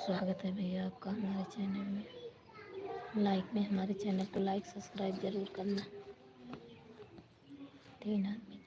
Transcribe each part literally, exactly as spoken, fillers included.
स्वागत है भैया आपका हमारे चैनल में। लाइक में हमारे चैनल को लाइक सब्सक्राइब जरूर करना। तीन आदमी।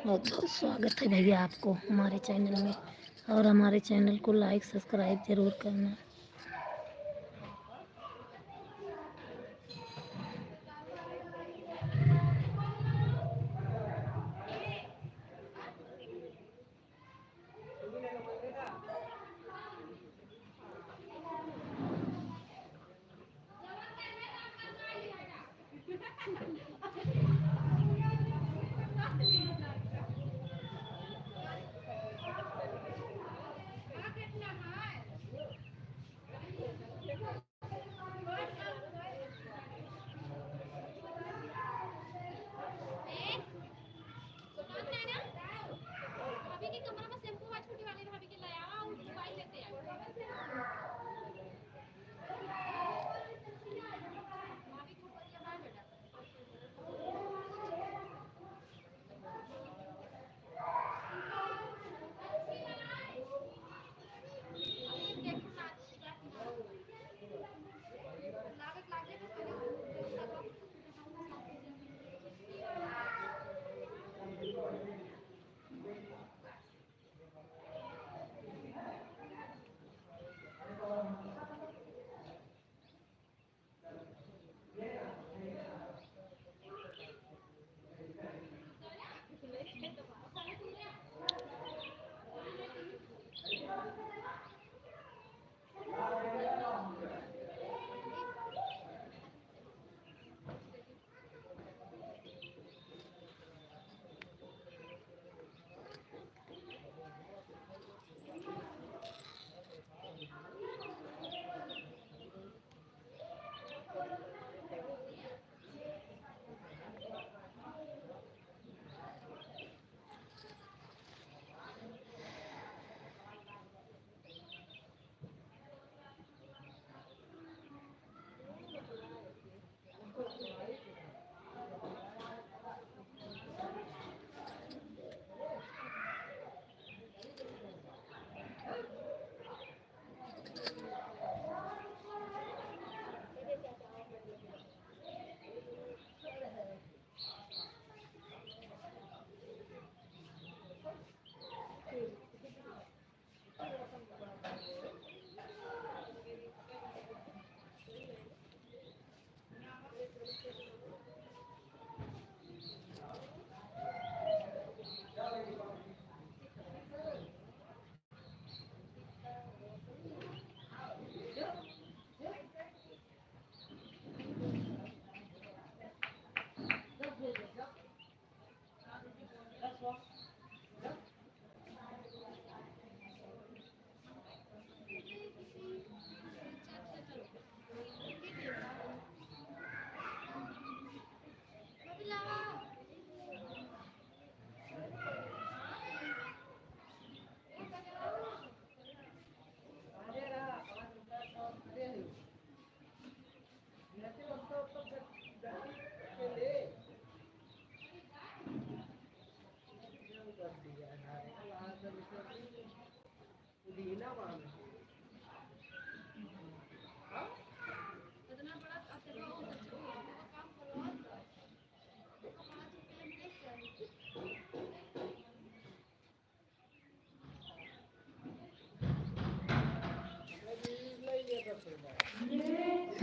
बहुत बहुत स्वागत है भैया आपको हमारे चैनल में, और हमारे चैनल को लाइक सब्सक्राइब जरूर करना।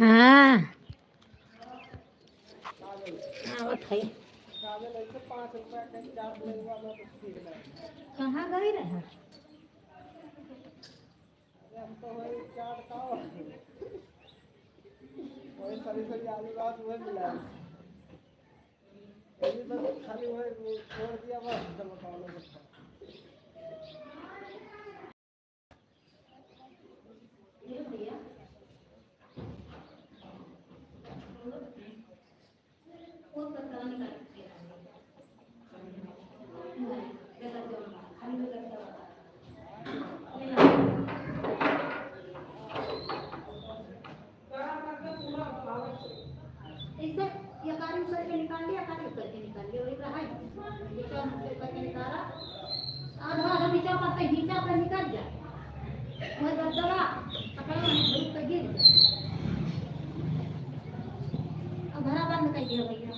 हाँ। आवत है। कहाँ गई रहा? ऐसे ये कारी ऊपर के निकाल लिया, कारी ऊपर के निकाल लिया, वही रहा है। ये चार ऊपर के निकाला, आधा आधा नीचा ऊपर से, नीचा से निकल जाए। वह दबदबा पकड़ा है, धूप पे गिर गया। अब घरा बंद कर दिया भैया।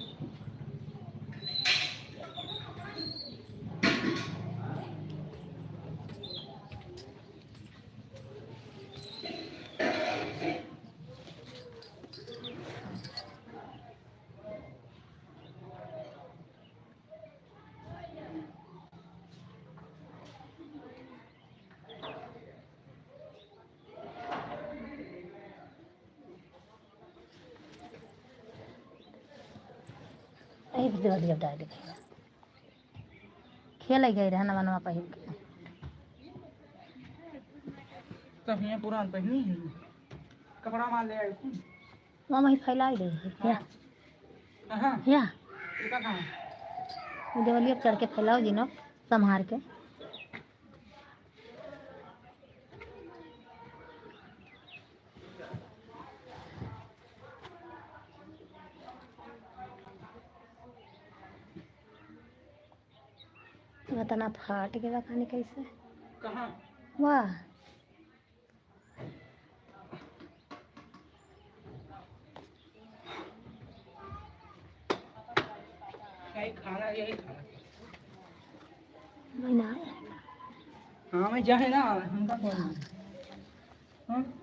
यही पे देवलिया डाल दे भैया। खेले गए रहे नवा नवा पहिर के। तब हियाँ पुरान पहिनी है। कपड़ा मार ले आए कुल। वहाँ वहीं फैलाई दे। या। कहाँ? या। ये का कहाँ? वो देवलिया पे चढ़ के फैलाओ जी ना, संभार के। इतना फाट गया खाने कैसे? कहाँ? वाह। यही खाना, यही खाना। मैं ना आया। हाँ, मैं जाए ना, हमका कौन है? हाँ?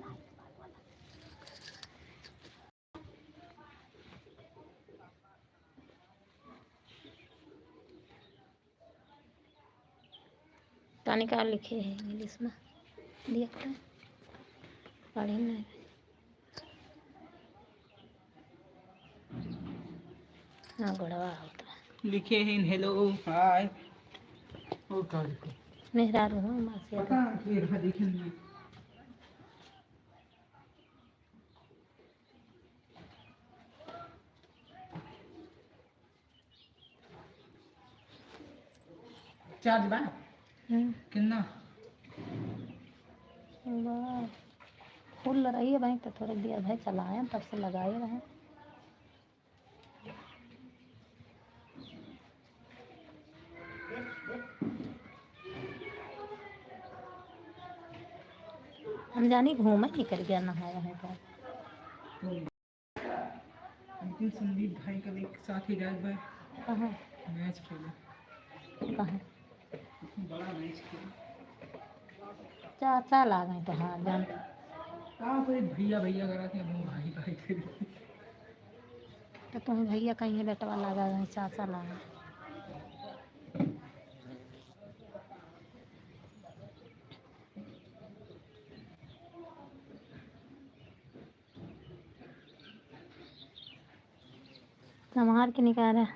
तनिका लिखे है इंग्लिश में, देख ले, पढ़े नहीं। हाँ, गोड़वा आवत बा। लिखे हैं, "Hello, hi।" और का लिखे? मेहरारू हूँ, मासी पता है, फिर हाँ, देखे नहीं। चार्ज बा? हम्म। कितना? बा, फुल रही है भाई, तो थोड़े देर भाई चलाए, तब से लगाए रहे। हम जानी घूमे निकल गया नहाए वहाए पर। नितिन संदीप भाई का एक साथ ही जात बा। कहाँ? मैच खेले। कहाँ? बड़ा मैच खेले। चाचा लागे तो हाँ, जान। का कोई भैया, भैया करा के हम भाई, भाई करी। तो तुम्हें भैया कहीं है, बेटवा लागा है, चाचा लागा। संभार के निकाला।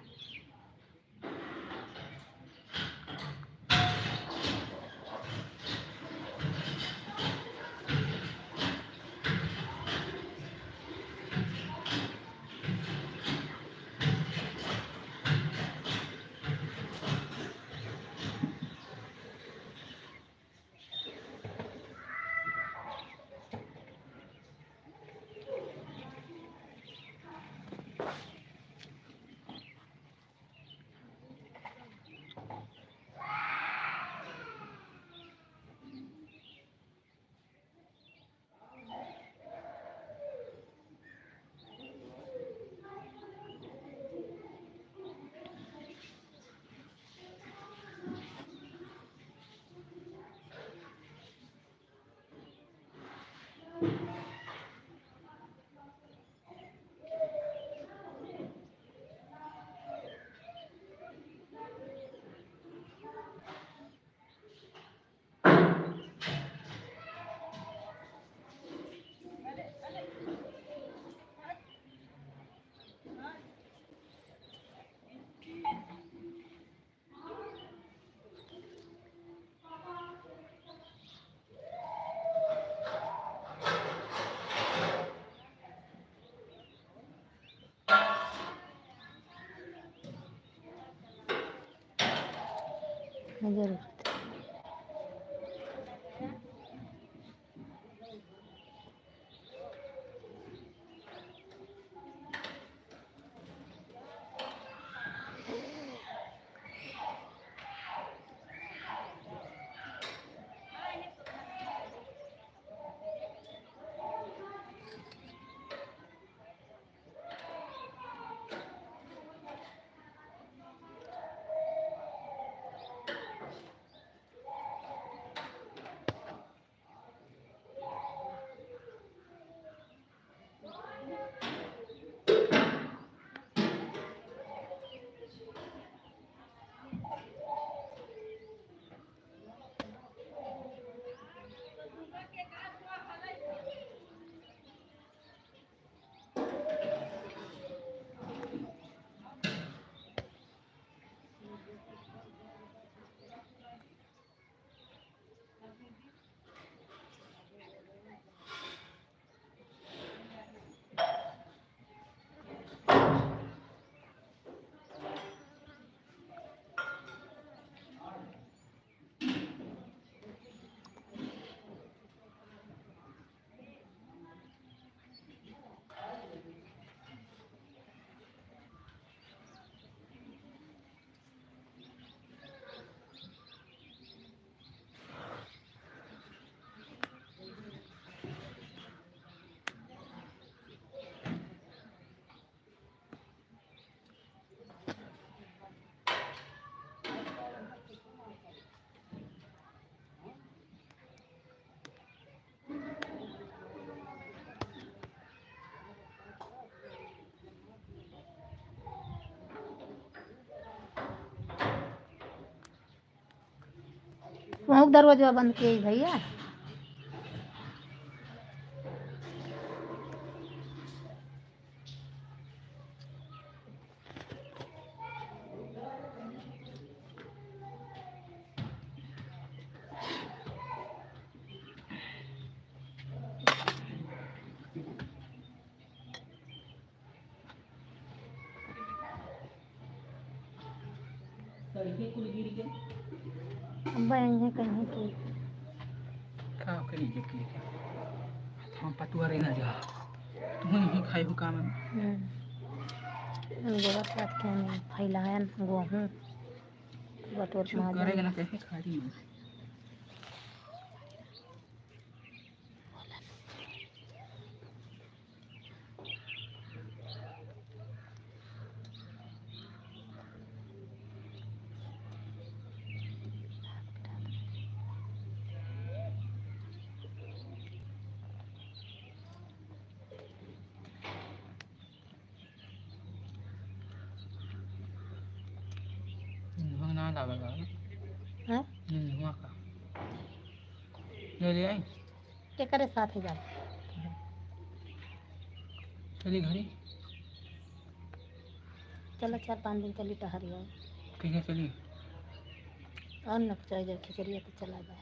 जरूरत। दरवाजा बंद किए भैया। अब यहीं कहीं की। का करी जे की के? हम पतुआ रे ना जा। तू ही खाई हो काम। हम्म। हम गोबर पात के हम फैलायन गोहूँ। बटोर चुप माजन। करेगा ना, कैसे खा रही है? निहुआ ना लावेगा। हाँ? निहुआ का। ले ले आई। केकरे साथ है जात? चली घरी। चला, चार पाँच दिन चली टहरी आओ। ठीक है, चली। और न चाहे जब खिचड़ी है तो चला जाए।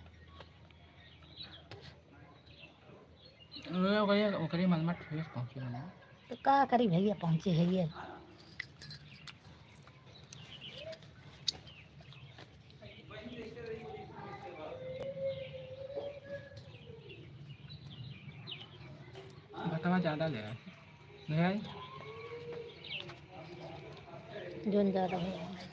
ओकरे, ओकरे मलमा ठेस पहुँचे वाला है। तो का करी भैया, पहुँचे है ये। बतवा ज्यादा ले आए। ले आई? जोन ज्यादा हो।